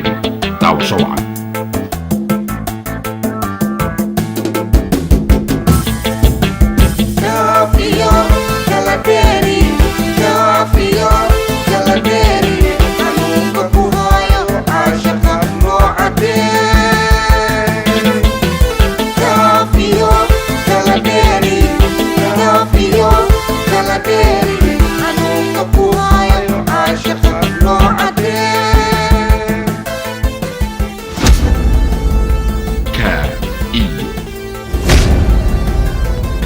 dheeri. Daawasho wacan. Kaaf iyo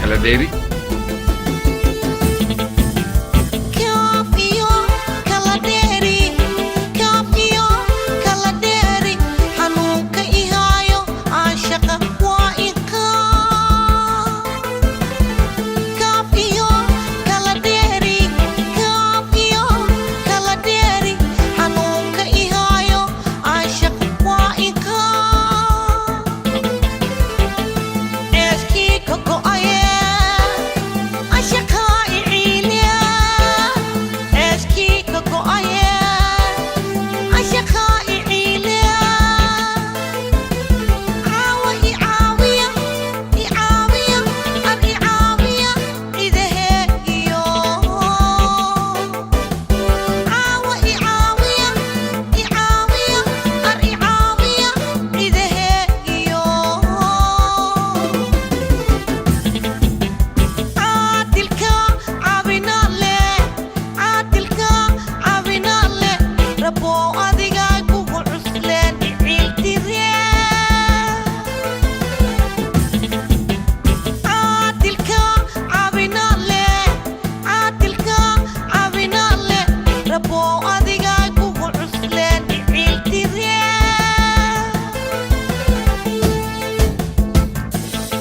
kala dheeri.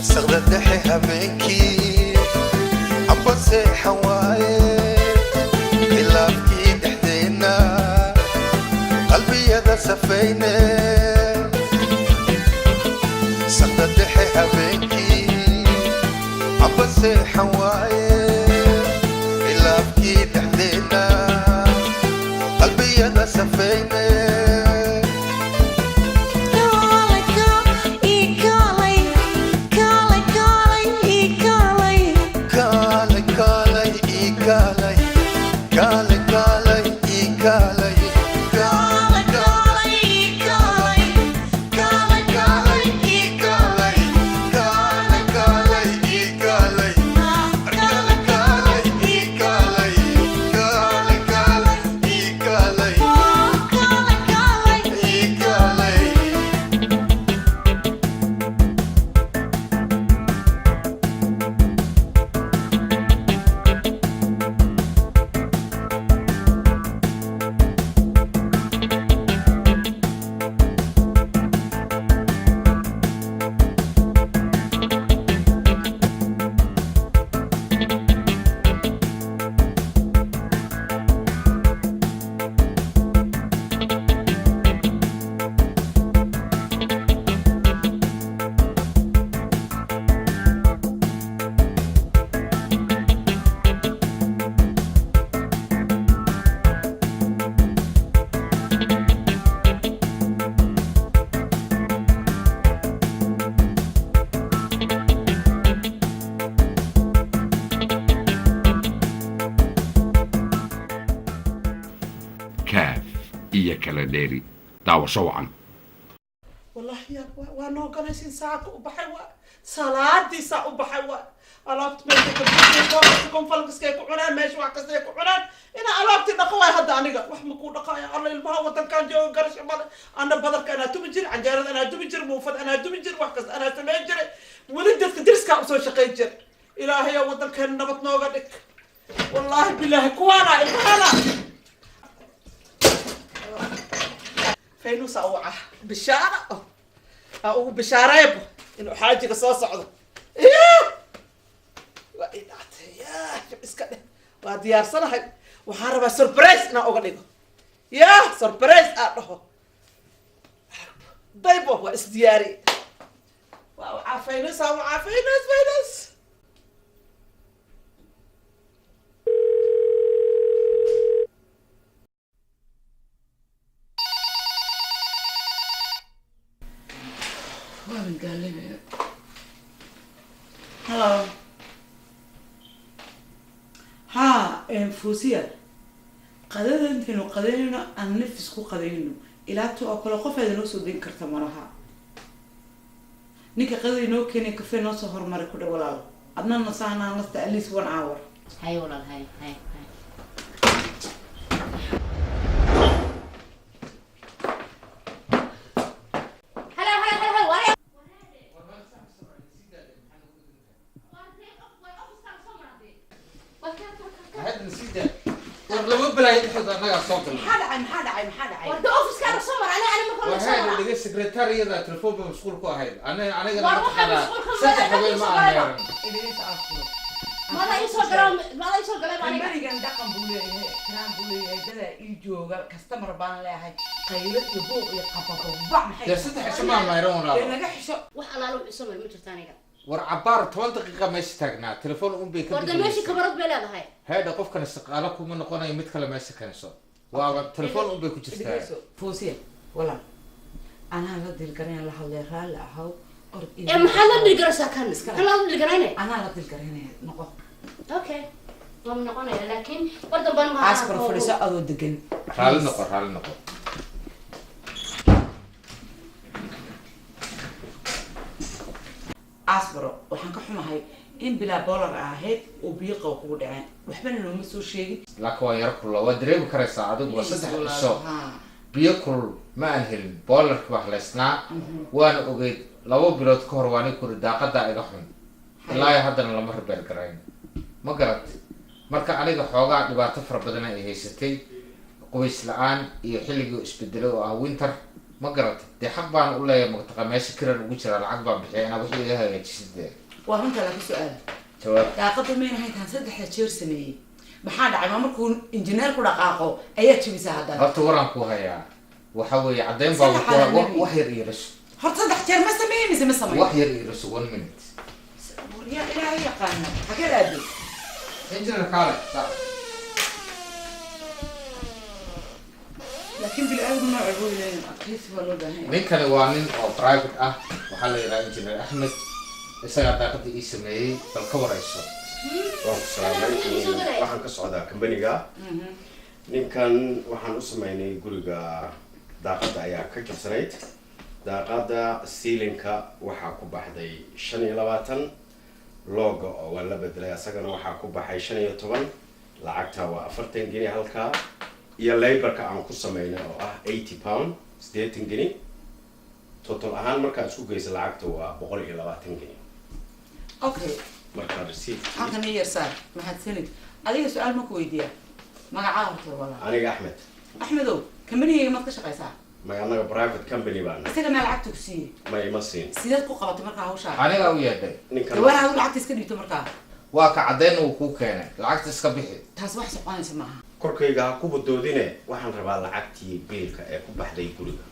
Saqda dhexe habeenkii amba seexan waaye, khilaafkii dhexdeenna qalbiyada safayne. Saqda dhexe habeenkii amba seexan waaye, khilaafkii dhexdeenna qalbiyada safayne. Kaalay, kaalay, ii kaalay, kaalay, kaalay, ii kaalay, kaalay, kaalay, ii kaalay, kaalay, kaalay, ii kaalay, kaalay, kaalay, ii kaalay, kaalay, kaalay, ii kaalay, kaalay, kaalay, ii kaalay, ii kaalay. Kaaf iyo kala dheeri. Daawasho wacan. Wallaahi yaa waa noo galaysin. Saaka u baxay, waa salaadii saa u baxay, waa alaabta meesha ka buuxiyay, konfalkiskay ku cunaan meesha, wax kastay ku cunaan. Inaa alaabtii dhaqo waay. Hadda aniga wax ma kuu dhaqaaya? Alla, ilmaha wadankan jooga garasho male. Ana badarka anaa tumi jir, canjeerada anaa tumi jir, muufada anaa tumi jir, wax kasta anaa samayn jiray. Weli dadka diriskaa usoo shaqayn jir. Ilaahayo, wadankeena nabad nooga dhig. Wallaahi bilaahi, kuwaana ilmahana faynuusa uwaca bishaara aa ugu bishaareebo inuu xaajiga soo socdo. Waa ii dhactay. Ya shib iska dheh, waa diyaarsanahay. Waxaan rabaa surprise inaan uga dhigo, ya surprise aan dhaho. Daybo, waa isdiyaari. Waa wacaa Faynus, aa wacaa Faynus, Faynus. Fuusiya, qadada intaynu qadaynayno aan nafis ku qadayno ilaa 2 o'clock. Qof aada noo soo deyn karta malaha. Ninka qadada inoo keenay kafee noo soo hormaray ku dha. Walaal, adna nasaanaa nasta at least one hour. Hay walaal, hay, hay, hay. Hello, hello, hello, hello, waree. Hadda sii daa. War lama balaayo dhexdooda, annagaa soo galnay. Maxaa dhacay? Maxaa dhacay? Maxaa dhacay? Warda office-kaaga soo mar, ani marka hore soo Waxaa mara. dhiga sekretariyada telefoon ba mashquul ku ahayd. Anigana War waxaa mataqaanaa mashquul ka 3 mara, habeen ma soo aan galay. meeran. Idinka afuro. Mada ii soo galay, mada ii soo galay aniga. Kambanigan dhaqan buu leeyahay, ixtiraam buu leeyahay, dadaa ii jooga, customer baan leeyahay. Qaylo iyo buuq iyo qabababac maxay? Dee 3 cisho maan meeran, Dee walaalo. naga xisho. Wax alaalo wuxuu soo maray ma jirto aniga. War cabbaar 10 daqiiqa meesha taagnaa, telefoon un bay ka Warda meeshii bixinaysa. kabarad bay leedahay. Heedha, qofkana shaqaalo kuma noqonayo, mid kale meesha keenso. Waaba telefoon un bay ku jirtaa. Dhegeyso Fuusiya, walaal, anaa la dilgarayn, la hadlay, raalli ahaw, orod. Ee maxaad la dhilgaraysaa kan? Kan la dhilgarayne? Anaa la dilgaraynaya, noqo. Okay, waan noqonaya, laakiin war dambaan ma Aaskar, fadhiiso adoo degan. Raalli noqo, raalli noqo. Asbaro, waxaan ka xumahay in bilaa boolar ahayd oo biyo qaba kugu dhaceen, waxbana looma soo sheegin. Laakiin waan yaro kulula, waa dareemi karaysaa adigu, waa 3 cisho Ha. biyo kulul ma aan helin, boolarki baa haleysnaa. Waana ogeyd 2 bilood ka hor waani kuri daaqadaa iga xun, ilaa iyo haddana lama repair garayn, ma garat? Marka aniga xoogaa dhibaato fara badan ay haysatay, qubays la-aan iyo xilligii isbedelay oo ah winter, ma garat? Dee xaq baan u leeyahay, mataqa meesha kiran ugu jiraa, lacag baan bixiya, inaa wixii iga hagaajisid dee. Waa runta, laakiin su-aal. Jawaab. Daaqada mayna hayntaan saddexda jeer sameeyey, maxaa dhacay? Ma markuu injineer ku dhaqaaqo ayaa jebisaa haddana? Horta waraan ku hayaa, waxa weeye caddeyn baa Saddex ala nabi. Wax yar iyo rasu. Horta saddex jeer ma sameeyey mise ma sameeyo? Wax yar iyo rasu, one minute. Waryaa, Ilaahay yaqaana, xagee aaday? Engineer, kaale sax. Laakiin bili-aadamku nooca buu leeyahay, adkaysi baa loo baahan yahay. Ninkani waa nin oo private ah, waxaa la yidhaha Engineer Axmed, isagaa daaqada ii sameeyey, bal ka warayso. Waan ku salaamay. Waxaan ka socdaa kambaniga. Ninkan waxaan u sameynay guriga daaqada ayaa ka jabsanayd, daaqada siilinka waxaa ku baxday 25, looga oo waa la bedelay asagana waxaa ku baxay 15. Lacagta waa 40 gini halkaa, iyo labourka aan ku sameynay oo ah £80, 80 gini. Total ahaan markaad isku geysa lacagta waa 120 gini. Okay. Markaa receipt. Halkan ii yar saar, mahadsanid. Adiga su-aal ma ku weydiiyaa? Magacaa horta, walaa? Aniga Axmed. Axmedow, kambanigayga maad ka shaqaysaa? May, annaga private company baan. Isaga maa lacagta ku siiyey? Ma ima siin. Sideed ku qabatay markaa hawshaa? Anigaa u yeedhay. Ninkan. Dee waa adigu lacagta iska dhiibto markaa. Waa ka caddeyn uu kuu keenay, lacagta iska bixi. Taas wax soconaysa maaha. Korkayga ha ku badoodine, waxaan rabaa lacagtii biilka ee ku baxday guriga.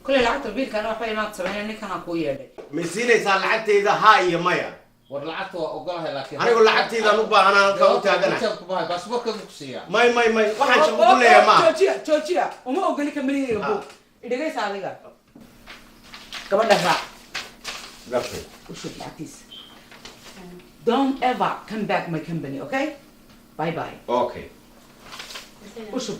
Kolley lacagta biilkaana waxba imaad sameynay, ninkanaa kuu yeedhay. Ma siinaysaa lacagtayda, haa iyo maya? War lacagta waa ogolahay, laakiin Anigu lacagtaydaan u baahanaa, halkaa u taagana. Kubahay baasaboorkeedu ku siiyaa. May, may, may, waxaan shaqo ku leeyahay maaha. Joojiya, joojiya, uma ogoli kambanigayga buug. Idhegaysa adiga, gabadha raac. Gartay. U shub lacagtiisa. Don't ever come back my company, okay? Bye bye. Okay. U shub.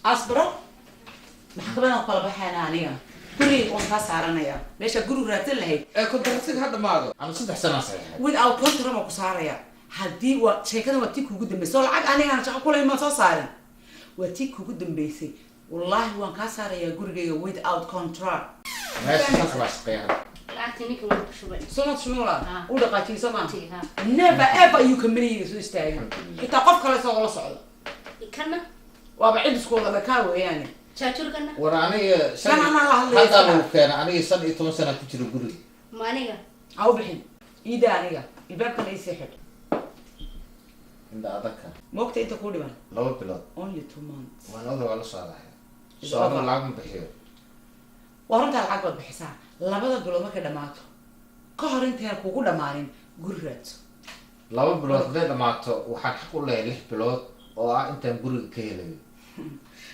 Asbro, maxkamadaan kala baxayna, aniga gurigayga waan kaa saaranaya, meesha guri raadsan lahayd. Ee contractiga ha dhamaado, anu 3 sanaa saxiixay. Without contract baan ku saaraya. Haddii waa sheekada, waa tii kugu dambeysay oo lacag anigaan shaqo kulay maan soo saarin, waa tii kugu dambeysay. Wallaahi waan kaa saarayaa gurigayga without contract. Meesha saas baa shaqeeya hadda. Lacagtii ninkan waan ku shubay. Soo maad shubin, walaa? Ah. U dhaqaajiyay soo maa? Ha. Never ever you companygayga soo istaagin, xitaa qof kale isagoo la socdo. Kana? Waaba cid isku wada dhakaa weeyaane. Jaajurkana? War aniga Kan anaa la hadlaya. Haddaa lagu keena, aniga 15 sana ku jira guriga. Ma aniga? Ha u bixin iida, aniga ilbaabkana iisii xidh. Indha adagka. Moogta inta kuu dhiman? 2 bilood. Only 2 months. Waan oga, waa la socdahay. Is Soo anigu over. lacag ma bixiyo. Waa runtaa, lacag baad bixisaa. 2da bilood markay dhamaato, ka hor intayna kugu dhammaanin, guri raadso. 2 bilood hadday dhamaato, waxaan xaq u leeyahay 6 bilood oo ah intaan guriga ka helayo.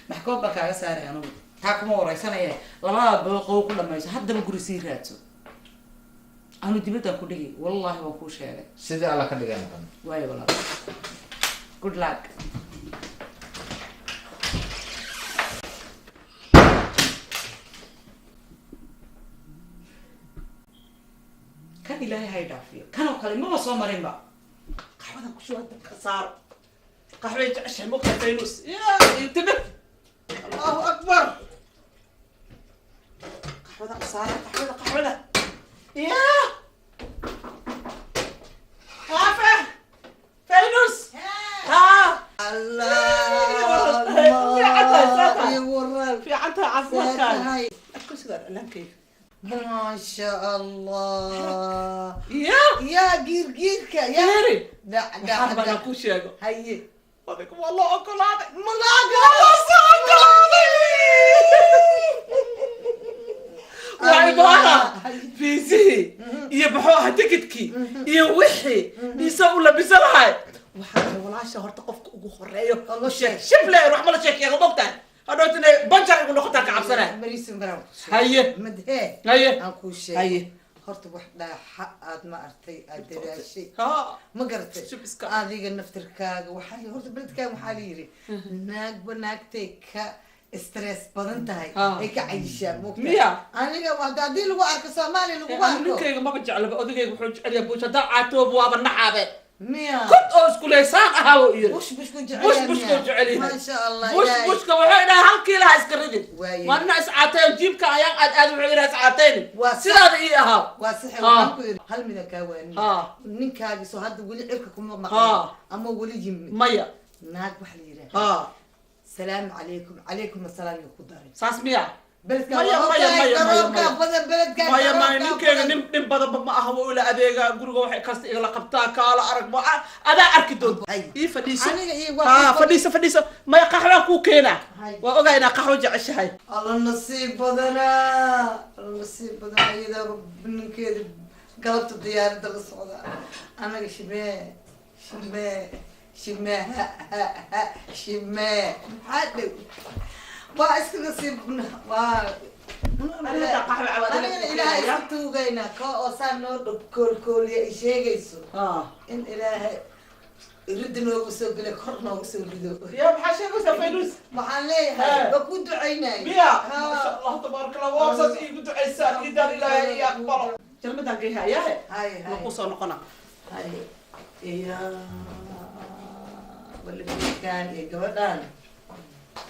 Maxkamad baan kaaga saaray anugu, taa kuma wareysanaya. 2da bilood qow ku dhamayso, haddaba guri sii raadso. Anu dibaddaan ku dhigi, wallaahi waan kuu sheegay. Sidii Alla ka dhigay noqon. Waayo walaal, good luck. Kan Ilaahay hay dhaafiyo, kan oo kale maba soo marinba. Qaxwadan ku shuba, dabka saaro. Qaxway jeceshahay, mogtahay, Faynus? Ya iyo timir. Allahu akbar. Qaxwada u saara, qaxwada, qaxwada. Ya qaafe Faynus, ha. Fiican tahay, caafimaadkaaga ku sidaa dhalankayga. Maasha Allah. Ya. Yaa giirgiirka yaa. Geeri. Dhac waxaan dhac baa dhac. Kuu sheego. Haye. Adiga waa loo ogolaaday. Malaaga. Waa loo soo ogolaaday. Waa imaana fiisihii iyo muxuu ahaa tikidkii iyo wixii isa u labisan lahay. Waxaa tahay walaasha horta qofka ugu horeeyo u sheeg. Shible wax ma la sheekeego, mogtahay? Hadhowt inay banjar igu noqotaa ka cabsanay. Mariisin baraan ku sheegay. Haye. Madhee. Haye. Aan kuu sheegay. Haye. Horta wax dhaaxa aad ma artay aad dadaashay. Ha. Ma garatay? Shib iska. Adiga naftirkaaga waxaa horta beledkaaga waxaa la yidhi naagba naagtay ka stress badan tahay Ha. ay ka cayishaa, moogtahay? Miya? Aniga haddii lagu arko Soomaaliya lagugu Anigu arko. Ninkayga maba jeclaba. Odagayga wuxuu jecel yahay buush. Haddaa caatoob waaba naxaabe. Miya? Kod oo iskuleysaan ahaa uu yiri. Bush bushku jecel Bush yahay bushku miya? jecel yahay. Maasha Allah. Bush Ilaahay. bushka wuxuu idhaha halkii lahaa iska ridin. Waaye. Waa nina iscaateyn jiibka ayaan aad aad wuxuu idhaha iscaateyn. Waa sax. Sidaada ii ahaa. Waa sax. Ha. Waxaan ku yidhi hal mida kaa waani. Ha. Ninkaagi soo hadda weli cirka kuma Ha. maqan ama weli yimid? Maya. Naag waxa la yidhaha Ha. salaamu calaykum, calaykum asalaam iyo ku daray. Saas miya? Beledkaa Maya, waa maya, ogtahay, maya, maya, garoobkaa maya. badan beledkaa, Maya, maya. garoobkaa Ninkeyga badan. Nin badanba ma aha. Waa ila adeega guriga, waxay kasta igala qabtaa. Kaala arag ma adaa arki doonta. Hay. Ii fadhiiso. Aniga ii waa Ha, fadhiiso, fadhiiso. Maya, qaxwaan kuu keenaa. Hay. Waa ogaa inaa qaxwo jeceshahay. Alla nasiib badanaa, alla nasiib badanaa. Iyadaaba ninkeeda galabta diyaaradda la socda. Anaga shimee, shimee, shimee, ha ha ha, shimee. Maxaa dhow waa iska nasiib waa. Aniga xitaa qaxwo cabaad Anigana Ilaahay isku tuugaynaa ka oo saa noo dhow koolkooliya ay sheegayso in Ilaahay ridda noogu soo geliyo, kor noogu soo rido. Ya, maxaa sheegaysaa, Faynus? Waxaan leeyahay Haa. waa ku ducaynay. Miya? Maasha Allah, tabaaraka Allah. Waa saas iigu ducaysaa iidaan Ilaahay ii aqbalo. Jalmadaan geyhayahe. Hay. Ma Hay. ku soo noqona. Hay. Iyo walikan iyo gabadhan.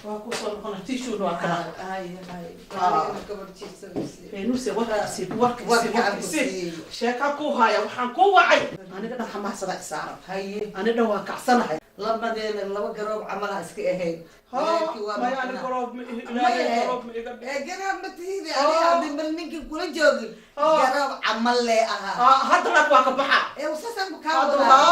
Waa ku soo noqona. Tishuuna waa kana. Hay hay. Ah. Anigana gabadh jiifsanaysa. Faynuse, warkiisi, warkiisi. Warka aan ku Warkiisi. siiyey. Sheekaa kuu haaya. Waxaan kuu wacay, aniga dhan xamaasada isaaran. Haye. Ani dhan waa kacsanahay. Labadeena laba garoob camal ha iska ahayn. Ha. Walaalkii waa Maya, ani maqnaa. garoob ma ihi. Maya. Ilaahay garoob ma iga dhig. Ee, garoob ma tihidi. Ah. Aniga haddii bal ninkii kula joogin Ah. garoob camal lee ahaa. Ah, hadda laak waa ka baxa. Ee, saasaan ku kaa Hadda wadaa. ha.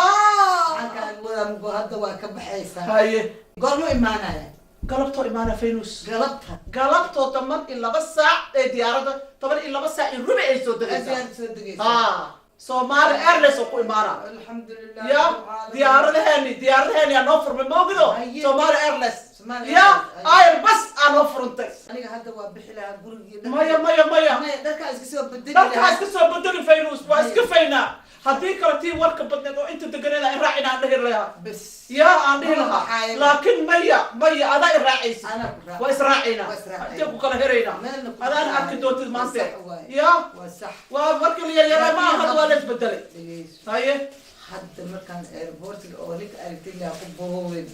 Waxaan kaaga wadaa mugo hadda waa ka baxaysaa. Haye. Goormu imaanaya? Galabtoo imaana, Faynus. Galabta? Galabtoo 11:50 ee diyaaradda, 11:15 ay soo degaysaa. Adiyaad soo degaysaa. Ha, Soomaali Airlines oo ku imaana. Alxamdulilah. Ya, diyaaradaheeni aa noo furmay, maogido? Haye. Somali Airlines. Somali ya Airlines. Ayr bas aa noo furuntay. Aniga hadda waa bixi lahaa gurigii dharka- Maya, maya, maya. Maya, dharkaa iska soo bedeli Dharka ha lahaa. iska soo bedeli, Fayrus. Waa iska faynaa. Haddii kale tii warka badneed oo inta deganeed aan raacina aan dhihi lahaa. Bes. Ya, aan dhihi Ma lahaa. baxaayo. Laakiin maya, maya, adaa i raacaysa. Anaa ku raac. Waa israacaynaa. Waa israacaynaa. Intee ku kala heraynaa. Meelna ku Adaan raacayo. arki doontid maante. Waa sax waaye. Ya. Waa sax. Waa markii la yaryaraa ma aha, waa la isbedelay. Dhegeyso. Haye. Hadda markaan airportiga oo ninka aragtay ha ku buurin.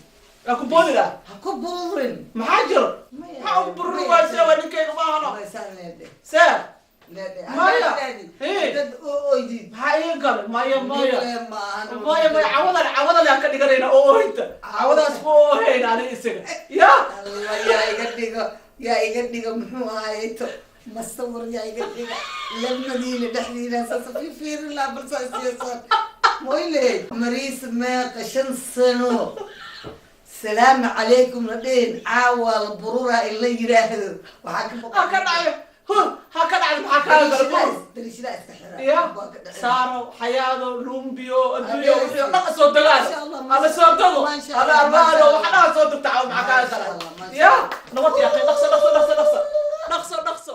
Waa ku boodi lahaa. Ha ku buurin. Maxaa jiro? Maya. Maxaa ugu bururi Maya. waayse? Waa ninkayga ma ahano. Waa saan leedhe. See. Leedhe. Maya. Hey. Dad oo oydid. Maxaa ii galay? Maya, maya. Nin maahan. Maya, maya. Cawadan aan ka dhiganayna oo oohinta cawadaas ku oohayna aniga isaga ya. Allah, yaa iga dhigo, yaa iga dhigo, muxuu ahaay to masawir yaa iga dhiga lamadiina dhexdiina saasa fiifiirin lahaa bal saas yeesaan moyle mariis meeqa 5 sano salaamu calaykum la dhihin caawa la bururaa in la yiraahdo waxaa ka Ha ka dhacay, huh, ha ka dhacay. Maxaa kaaga galay bur? Dariishadaa iska xira. Ya. Waa ka dhacay. Saaro xayaado lumbiyo adduunyo Habeen. wixii oo dhan soo degaan. Masha Allah, Alla soo dago. Masha Alla Allah, arbaado masha waxa dhan soo degta caawa. Maxaa kaaga Masha galay? Allah, masha Ya, nabad ya akhi. Dhaqso, dhaqso, dhaqso, dhaqso, dhaqso, dhaqso.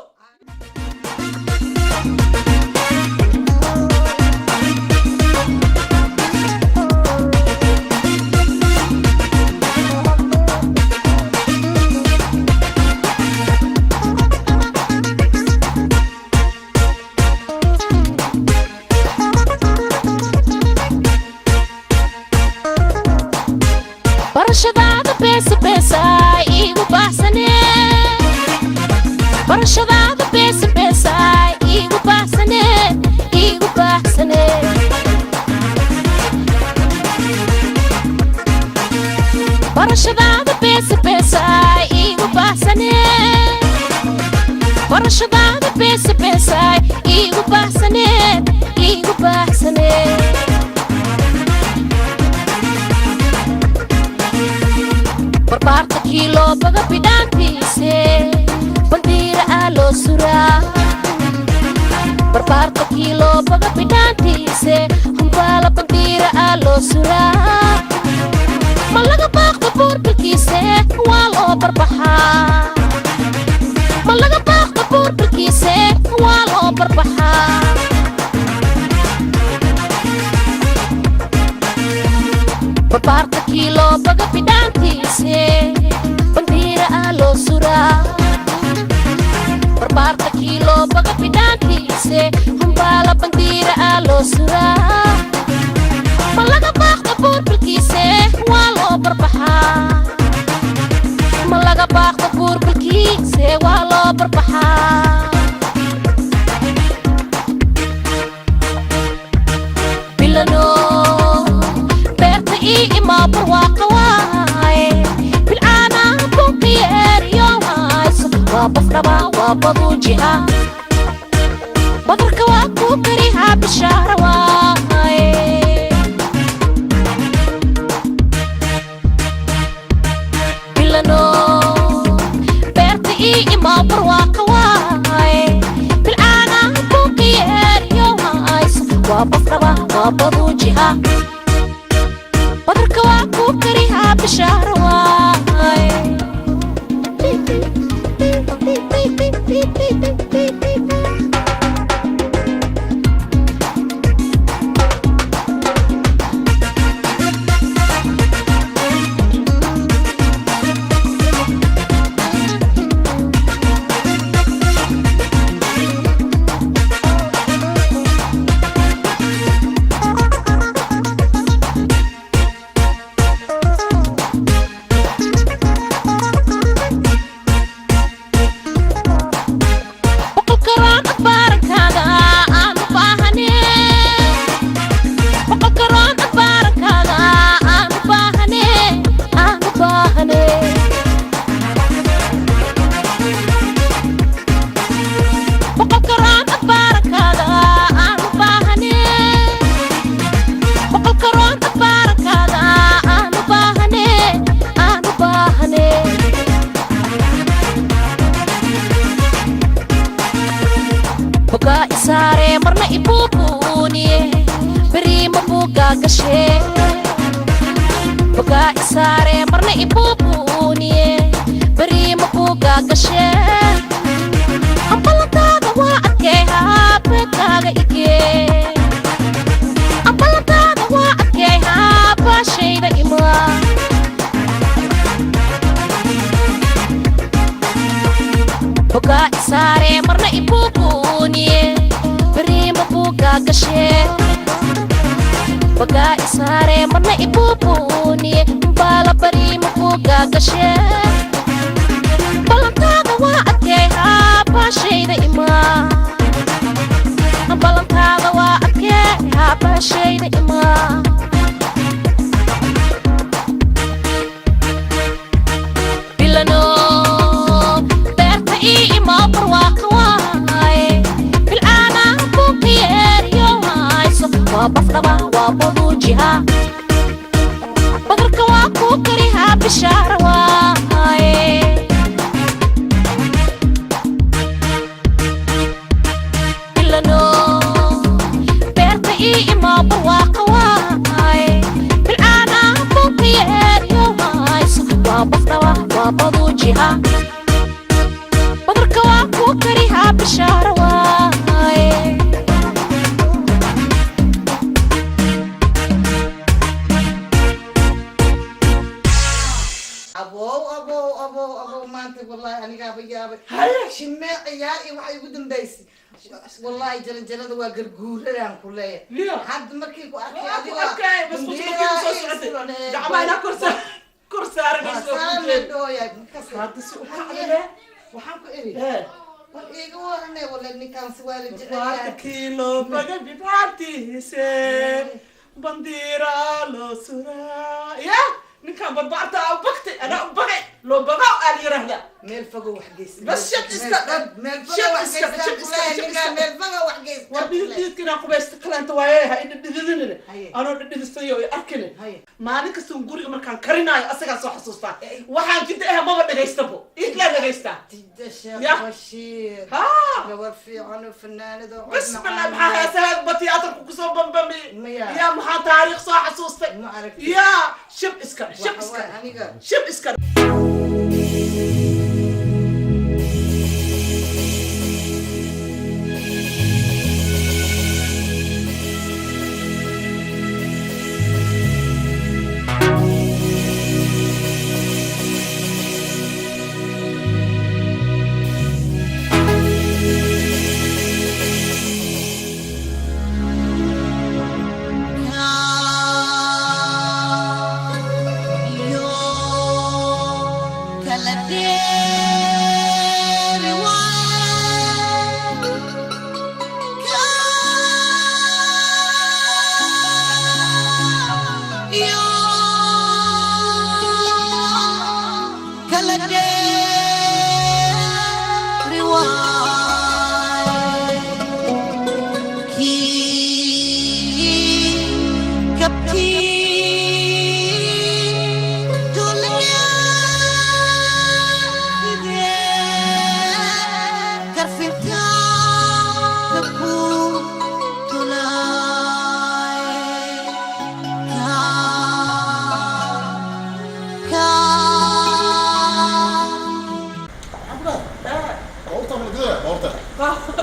Barbaarta kiiloo baga bidhaantiise humbaala bandiira aa loo suraa. Ma laga baaqda buurbilkiise waa loo barbaxaa. Ma laga baaqda buurbilkiise waa loo barbaxaa. Barbaarta kiiloo baga bidhaantiise bandiira aa loo suraa. Barbaarta kiiloo baga bidhaantiise humbaala bandiira aa loo suraa. Ma laga baaqda buurbilkiise waa loo barbaxaa. Ma laga baaqda buurbilkiise waa loo barbaxaa. Bilano beerta ii imaa barwaaqa waaye bilcaana bunqiyeeriyo hayso waa bafdhaba waa baduujiha badarka waa kuu karihaa bishaara waaye. Bilano beerta ii imaa barwaaqa waaye bilcaana bunqiyeeriyo hayso waa bafdhaba waa baduujiha badarka waa kuu karihaa bishaara waaye. Boqolkaraan abbaarankaada aan u baahane. Boqolkaraan abbaarankaada aan u baahane, aan u baahane. Boqolkaraan abbaarankaada aan u baahane. Boqolkaraan abbaarankaada aan u baahane, aan u baahane. Bogaa isaaree marna ibuubuuniye beriima buugaa gashee. Bogaa isaaree marna ibuubuuniye beriima buugaa gashee. Ambalantaada waa adkee haabeekaaga igee. Ambalantaada waa adkee haabaashayda imaa. Bogaa isaaree marna ibuubuuniye beriima buugaa gashee. Bogaa isaaree marna ibuubuuniye mbaala beriima buugaa gashee. Ballantaada waa adkee haabaashayda imaa. Ballantaada waa adkee haabaashayda imaa. Bilano beerta ii imaa barwaaqa waaye bilcaana bunqiyeeriyo hayso waa bafdhaba waa baduujiha badarka waa kuu karihaa bishaara waaye. Bilano beerta ii imaa barwaaqa waaye bilcaana bunqiyeeriyo hayso waa bafdhaba waa baduujiha badarka waa kuu karihaa bishaara waaye. Abow, abow, abow, abow, maanta wallahi anigaaba yaabay. Shimee ciyaar iyo waxay ugu dambaysay wallahi jalanjalada waa garguuradaan ku leeyahay. Ya. Hadda markii ku arkay Waa ku adigoo arkay bas Indiraa qusbakii soo iyo socotay suranee. gacmaha inaa kor saaranayso. Waa ku jeed. dhooya markaas. Hadda si u Haye, kacdale. Waxaan ku iri Ee. war iiga warane wala ninkaan si waa la jecel Barbaarta yahay. kiilo baga bidhaantiise bandiira loo suraa ya ninkaan barbaarta aa u bagtay anaa u bagay loo bagaa aa la yiraahdaa. Meel fogo wax geysta. Bas shaq iska Meel fogo shaq wax iska geysta. shaq iska shaq iska. Meel fogo wax geysta. War dhididka inaan qubaysta kaleenta waaye ha idhidhidinine. Haye. Anoo dhidhidistayo i arkine. Haye. Maalin kasta un guriga markaan karinaayo asagaa soo xasuustaa. Waxaan jidda eh maba dhagaystabo, iidlaa dhagaystaa. Jidda Sheekh Ya. Bashiir. Ha. Gabar fiican oo fanaanad oo cod Bismillah, macaan maxaa leh. heesaha ba tiyaatarku kusoo bambami. Maya. Yaa, maxaa taariikh soo xasuustay. Ma aragtid. Yaa, shib iska shib Waxa iska waaye aniga. Shib iska.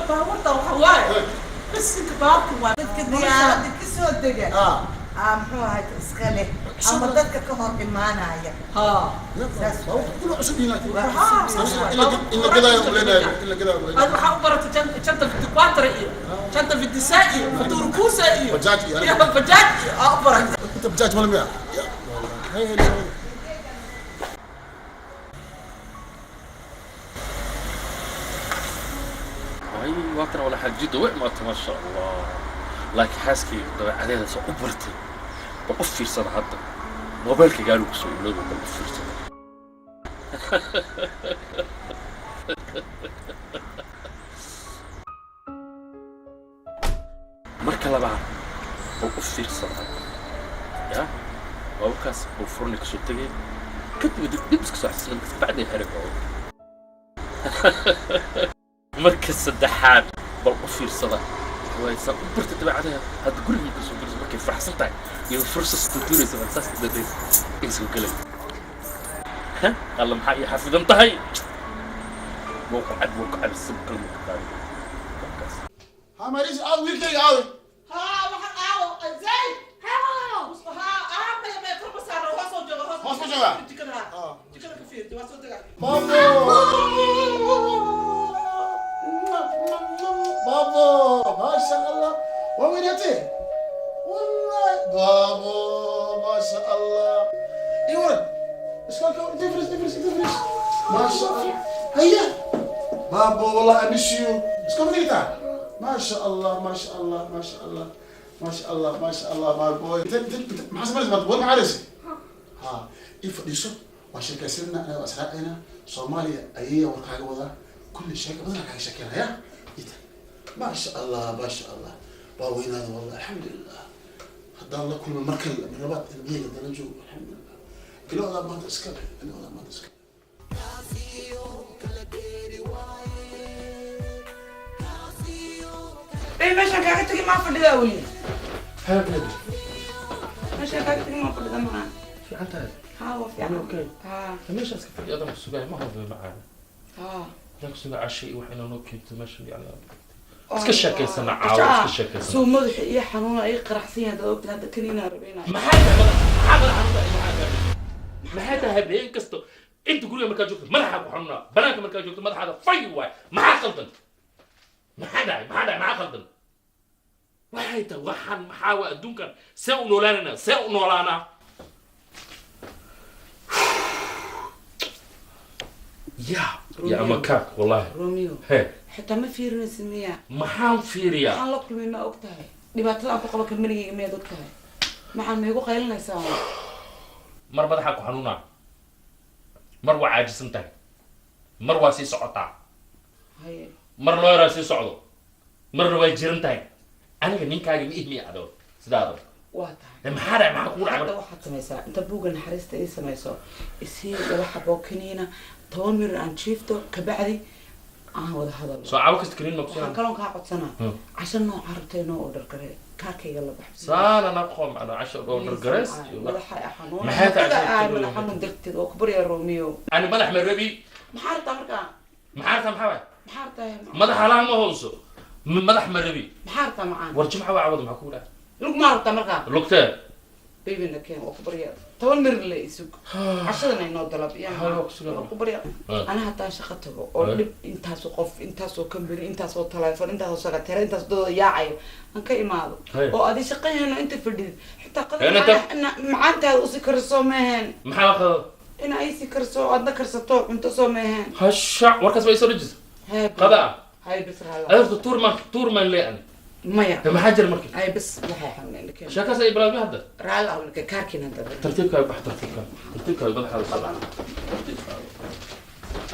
Baabuurta waxa waaye bisinka baabka waa Dadka diyaaradda ka soo dega. Aa, muxuu ahayd iska leh ama dadka ka hor imaanaya. Ha. Saas. Aad waxaa u baratay janta 24 iyo janta 26 iyo futuurkuusa iyo Bajaaj iyo iyo bajaaj iyo aa u baratay. انت بجاج ولا مياه هي هي. هاي waatan wala xaajida way imaatay, maasha Allah, laakiin xaaskayga dabeecadeeda soo u bartay bal u fiirsada. Hadda moobaylka gaarigu kusoo iloobo, bal u fiirsada. Marka labaad bal u fiirsada hadda, ya baabuurkaas uu furni kasoo tegay, kadib dib dib iska soo xasuusna markas bacdii xeray baabuurka. Marka saddexaad bal u fiirsada, waysan u barta dabeecadaha. Hadda guriga marka soo gelayso, markay faraxsan tahay iyo fursad tuuraysa, bal saas dadeys in soo gelay. Ha alla, maxaa ii xafidan tahay? Wuu ku cab, wuu ku cab, sib kalma ku qaaday markaas. ها ماريس عاوي ويلكي عاوي. Ha, waxaan aawo zay ha aa maya maya, korba saara, hoos oo jooga, hoos. Hoos ma joogaa? Jikada ha, jikada ka fiirti, waa soo degaa. بابا بابا، ما شاء الله، وين والله بابا، ما شاء الله. ايوه، ايش كان تفرس تفرس تفرس، ما شاء الله. هيا بابا، والله I miss you. ايش كان ما شاء الله، ما شاء الله، ما شاء الله، ما شاء الله، ما شاء الله، my boy. انت ما حسب ما تقول معرس ها ifadhiiso, waa sheekaysanana, anaga waa israacaynaa Soomaaliya ayaya warkaaga wadaa, kulli sheeka badan kaaga sheekeynaya ita. Ma sha Allah, ma sha Allah, waa weynaada wallah, alxamdulilah. Haddaan la kulmo mar kale, mar labaad ilmahayga haddaan la joogo, alxamdulilah. Iloodaa maanta iska leh, iloodaa maanta iska leh. Ee, meeshaan kaaga tegi maa fadhidaa weli? Meeshaan kaaga tegi maa fadhida maa? Fiican tahay. Haa, waa fiican. Okay. Haa. Meeshaas ka fadhi, adan ku sugaya ma hubi macaan. Haa. Adan ku sugaya cashay iyo wax inaa noo keento meeshan, yani iska sheekaysana caawa, iska sheekaysana. Suu madaxa iyo xanuuna ay qaraxsan yahay, dad ogtahay hadda kaniinaa rabeynaa. Maxay tahay madax? Maxaa madax xanuuna? Maxay tahay habeen kasto inta guriga markaa joogto madaxa ku xanuunaa, banaanka markaa joogto madaxaada fay waay? Maxaa qaldan? Maxaa dhacay? Maxaa dhacay? Maxaa qaldan? Waxay tahay waxaan maxaa waa adduunkan? See u noolaanayna? See u noolaanaa? Ya ya, ama kaak wallahi. Romeo. He. Xitaa ma fiirinaysa miya? Maxaan fiiriyaa? Maxaan la kulmay ma og tahay? Dhibaatada aan ku qabo kambanigayga miyaad og tahay? Maxaan ma igu qaylinaysaa? Mar madaxaa ku xanuunaa, mar waa caajisan tahay. Mar waa sii socotaa. Haye. Mar looyaraa sii socdo, marna waa jiran tahay. Aniga ninkaaga ma ihmiya adoo sidaado. Waa tahay. Maxaa dhacay? Maxaa kugu dhacay? Hadda waxaad samaysaa, inta buugga naxariista ii samayso, isii laba xaboo kaniina, 10 mirir aan jiifto, kabacdi aan wada hadalno. Soo caawo kasta kaniin ma Waxaan kusiinaa? kaloon kaa codsanaa, casho nooca rabta inoo order garee, kaarkayga la bax. Saana naqo macna casho oo dhargareys. Madaxa xanuun. Maxay tahay Madaxa madax xanuun darteed oo kubarya Romeo. Ani madax ma rabi. Maxaa rabtaa markaa? Maxaa rabtaa? Maxaa waay? Maxaa rabtaa? Madaxa laha ma hooso. Madax ma rabi. Maxaa rabtaa macaan? War jimca waa cawada, maxaa kugu dhacay? Lug maa rabtaa markaa? Lugtee? Babyna keen, waa kubarya, 10 mirir le isug, cashadana inoo dalab ya. Hal waa kusugan. Waa kubarya. Ana hataa shaqo tago oo dhib intaasoo qof, intaasoo company, intaasoo telephone, intaasoo secretary, intaasoo dadoo yaacayo aan ka imaado oo adi shaqaheena inta fadhidid xitaa qadar macaantaada usi kariso meehen. Maxaa la qado? Ina aysi karso, aadna karsato cunto soo meehen. Hasha, warkaas ba isoo dhejisa. Hee. Qada ah. Hay, bas rala. Adeerta tuurman tuurman le ani. Maya. Maxaa jira marka? Ay, bas waxay xanuun keen. Sheekaas ay bilaabmay hadda. Raali ah ninka kaarkiin hadda. Tartiibkaaga bax, tartiibkaaga, tartiibkaaga, madaxaada soo dhaca, tartiibkaaga.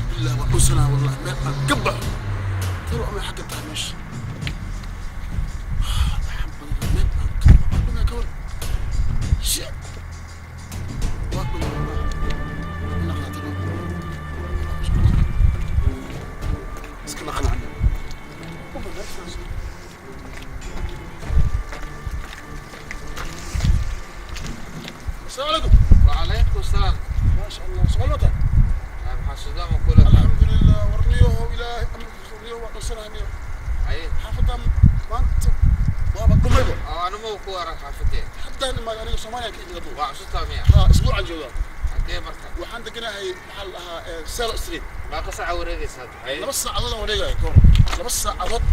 بالله وحسنا والله ما قبح طلعوا من حق التحميش. Shit. What iska dhaqan. السلام عليكم. وعليكم السلام. ما شاء الله، سؤال. حسودان كل. الحمد لله، ورنيوه إلهي ورنيوه وقصرها. Haye. xaafadda maanta waaba dhumayba. Oo anuma ku arag xaafadee. Haddaan imaado aniga Soomaaliya ka imid. Waa cusubtaa miya? Ha, isbuucan joogaa. Xagee marka? Waxaan deganahay, maxaa la dhahaa, Selo Street. Meeqa saaca wareegaysaa hadda? Haye. 2 saacadood aan wareegaya kahor, 2 saacadood,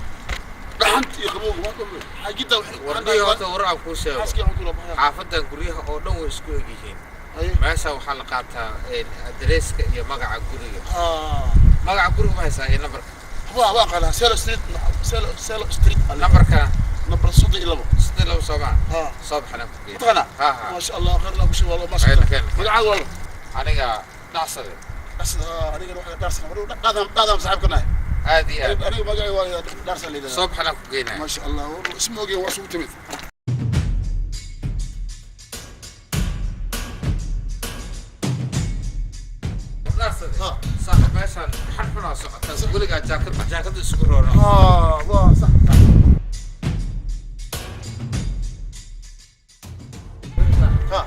dhaxanta iyo qabowga waa dhumay xaajidda. Warniyo, horta war aan kuu sheego. Xaaskii aan kula baxaya. Xaafadan guryaha oo dhan way isku eg yihiin. Meesha waxaa la qaataa adereeska iyo magaca guriga. Magaca guriga ma haysaa iyo nambarka? Waa aqaanaa Selo Street, Selo Street. Nambarkana? Nambar 32. 32 soo maa? Ha. Soo baxnaan ku geeya. Taqaanaa? Ha ha. ما شاء الله، خير الله بشي والله ما شاء الله. Magacaaga walaal? Aniga Dhacsade. Aniga waxaa Dhaarsan, dhaadam dhaadam saaxiibka nahay. Aad iyo aad. Aniga magacay waa Dhaarsan la yidhahdaa. Soo baxnaan ku geynaya. ما شاء الله، isma ogeen, waa isugu timid. Dhacsade. Saaxiib, meeshaan xar xunaa socota. Weligaa jaakad jaakada isku roona. Waa sax. Ha.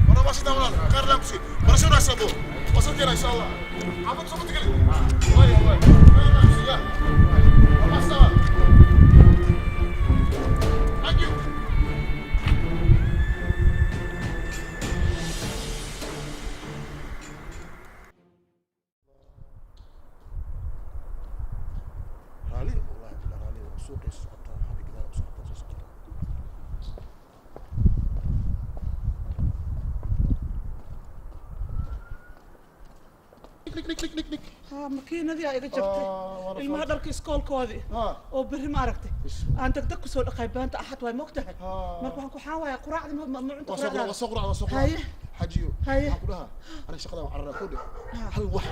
Wala waa sidaa walaal, khayr laan ku sii. Barasho wanaagsan buu. Wasankeena insha Allah. Xaafadda soo batigeli. Waay waay. Khayr laan ku sii, ya. Waa maasama. Thank you. Raali wallahi billah, raali suuqii socotaa, xabigaa socotaa, soo socotaa. Ha, makiinadii aa iga jabtay. Ilmaha dharka iskoolkoodii oo berri ma aragtay aan degdeg kusoo dhaqay. Baanta Axad waay moogtahay. Marka waxaan ku xaawayaa quraacdi ma cunto. Waa soo quraac, waa soo quraac, waa soo quraac. Haye. Xajiyo. Haye. Waxaan ku dhahaa aniga shaqadan waan cararaa ku dheh hal wax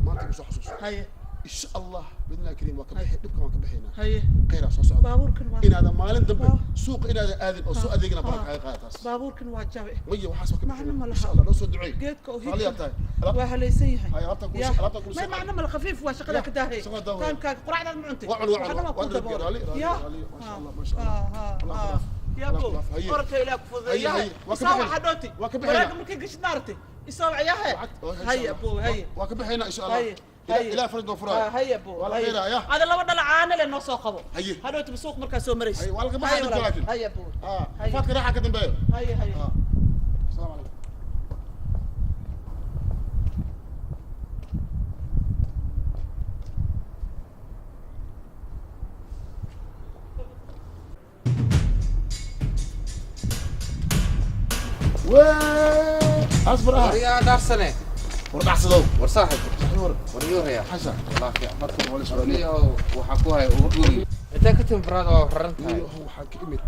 maanta igu soo xasuuso. Haye. Insha Allah bidnaa kariim waa ka bixi dhibka, waan ka bixaynaa. Haye. Khayraa soo socda. Baabuurkan waa inaadan maalin dambe suuqa inaadan aadin oo soo adeegina baraka kaga qaada taas. Baabuurkan waa jabe. Maya, waxaas waa ka Macno ma bixinaa. laha. Insha Allah noo soo duceey. Geedka oo Raaliyaa tahay. Waa halaysan yahay. Haye, alaabtaan kula Ya. alaabtaan kula. May, macno mala, khafiif waa shaqada ka daahay. Shaqada daahay. Timekaaga quraacdaad ma cuntay? Waa cun, waa cun. Waxna waa waa kuu dhargay. daboolay. Raali raali. Ya. Raali, ma sha Allah, ma sha Allah. Allah ku dhaaf. Ya. Allah Bo ku dhaaf. Haye. Orodka Ilaah ku fududeeya. Haye, haye. Waa ka Isaawa bixinaa. xadhooti Waa ka bixinaa. Waraaga markay gashid maaragtay isaawa yahe. Haye bo, haye. Waa ka bixinaa insha Allah. Haye. Haye. Ilaa faraj noo furaayo. Haye bo. Waa la Haye. khayraa, ya. Ada laba dhala caano leh noo soo qabo. Haye. Hadhooti suuq markaa soo maraysa. Haye, waa laga baxaa dhibka laakiin. Haye bo. Faadka raaxa ka dambeeyo. Haye, haye. Asalaamu calaykum. اصبر. اه. Waryaa Dhaarsane. War dhacsadow. War saaxib. War. War yooraya. Xasan. Wallah fiican. Marka wala. Warniyow, waxaa ku haya ugu guri. Intee ka timi, brother? Waa raran tahay. Waxaan ka imid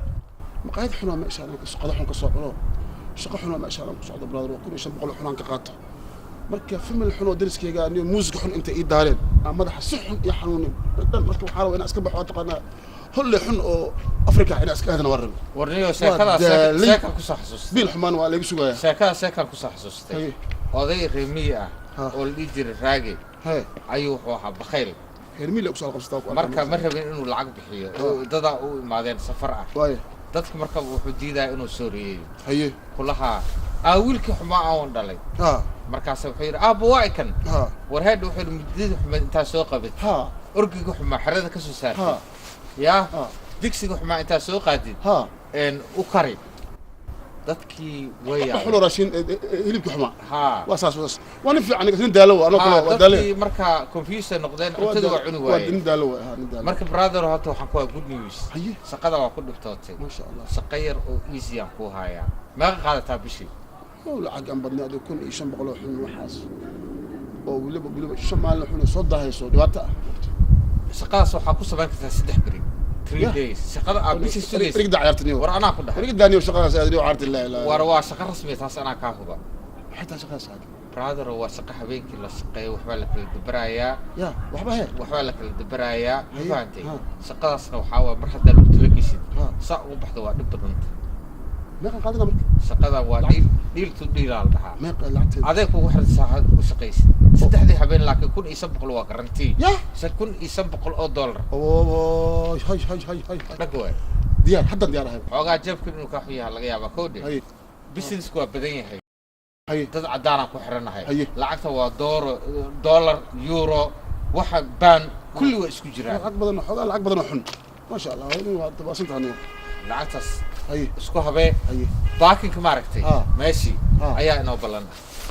maqaayad xunaa meeshaan aan qado xun ka soo cuno, shaqo xunaa meeshaan aan ku socdo, brother. Waa 1500 xunaan ka qaato. Marka family xun oo dariskayga aniyo muusika xun intay ii daareen aan madaxa si xun iyo xanuunin dhan. Marka waxaa rabaa inaan iska baxo, waa taqaanaa, holle xun oo Afrika inaan iska aadana waan rabay. Warniyo, sheekadaas sheekaan kusoo xasuustay. Biil xumaan waa laga sugayaa. Sheekadaas sheekaan kusoo xasuustay. Oday reemiyi ah oo la dhihi jiray Raage ayuu wuxuu ahaa bakhayl. Reer kusoo qabsataa ku. Marka ma rabin inuu lacag bixiyo oo dadaa u imaadeen safar ah dadka. Marka wuxuu diidaya inuu sooriyeeyo. Kulahaa aa wiilkii xumaa aan dhalay. Markaas wuxuu yidhi, "Aabba, waa ikan." War heedha, wuxuu yidhi, "Muddadii xumayd intaa soo qabid, orgiga xumaa xerada ka soo saartay, yaa digsiga xumaa intaa soo qaadid u kari dadkii." Way xulo raashin hilibka xumaa. Waa saas, waa saas, waa nin fiican, nin daalo waa anoo kale, waa daale. Dadkii markaa confuse noqdeen, cuntada waa cuni waa waayeen. Nin daalo waa, nin daalo. Marka brother, horta waxaan ku waa good news, shaqada waa ku dhibtootay. Masha Allah. Shaqo yar oo easy aan ku hayaa. Meeqa qaadataa bishii? Oo lacag aan badnay, adiga 1500 oo xun waxaas, oo weliba 5 maalin xun soo daahayso, dhibaato ah. Shaqadaas waxaa ku samayn kartaa 3 beri, 3 days, shaqada aad bishii sugaysa. Rigda ciyaartaniyo. War anaa ku dhahay. Rigda daaniyo, shaqadaas aad iyo caarti la ilaa. War waa shaqo rasmi, taas anaa kaa huba. Xitaa shaqadaas aad. Brother, waa shaqo habeenkii la shaqeeyo, waxbaa la kala dabarayaa. Ya, waxba he. Waxbaa la kala dabarayaa, ma fahantay? Shaqadaasna waxaa waa mar haddaa lagu talageshin saa ugu baxda, waa dhib badanta. Meeqan qaadana marka? Shaqada waa deal, deal to deal aa la dhahaa. Meeqa lacagteeda? Adeeg kugu xiran saacad u shaqaysid saddexdii habeen, laakiin 1500 waa guarantee. $1500. Oo hay hay hay hay. Dhag waay. Diyaar, haddan diyaar ahay. Xoogaa jeebka inuu kaa xun yahay laga yaabaa kowdhe. Businessku waa badan yahay, dad caddaanaan ku xiranahay. Lacagta waa dooro, dollar, euro, waxa baan kulli waa isku jiraan. Lacag badan, xoogaa lacag badan oo xun, maasha Allah, waa dabaasan tahay. Lacagtaas isku habee, parkingka maaragtay meeshii ayaa inoo ballan.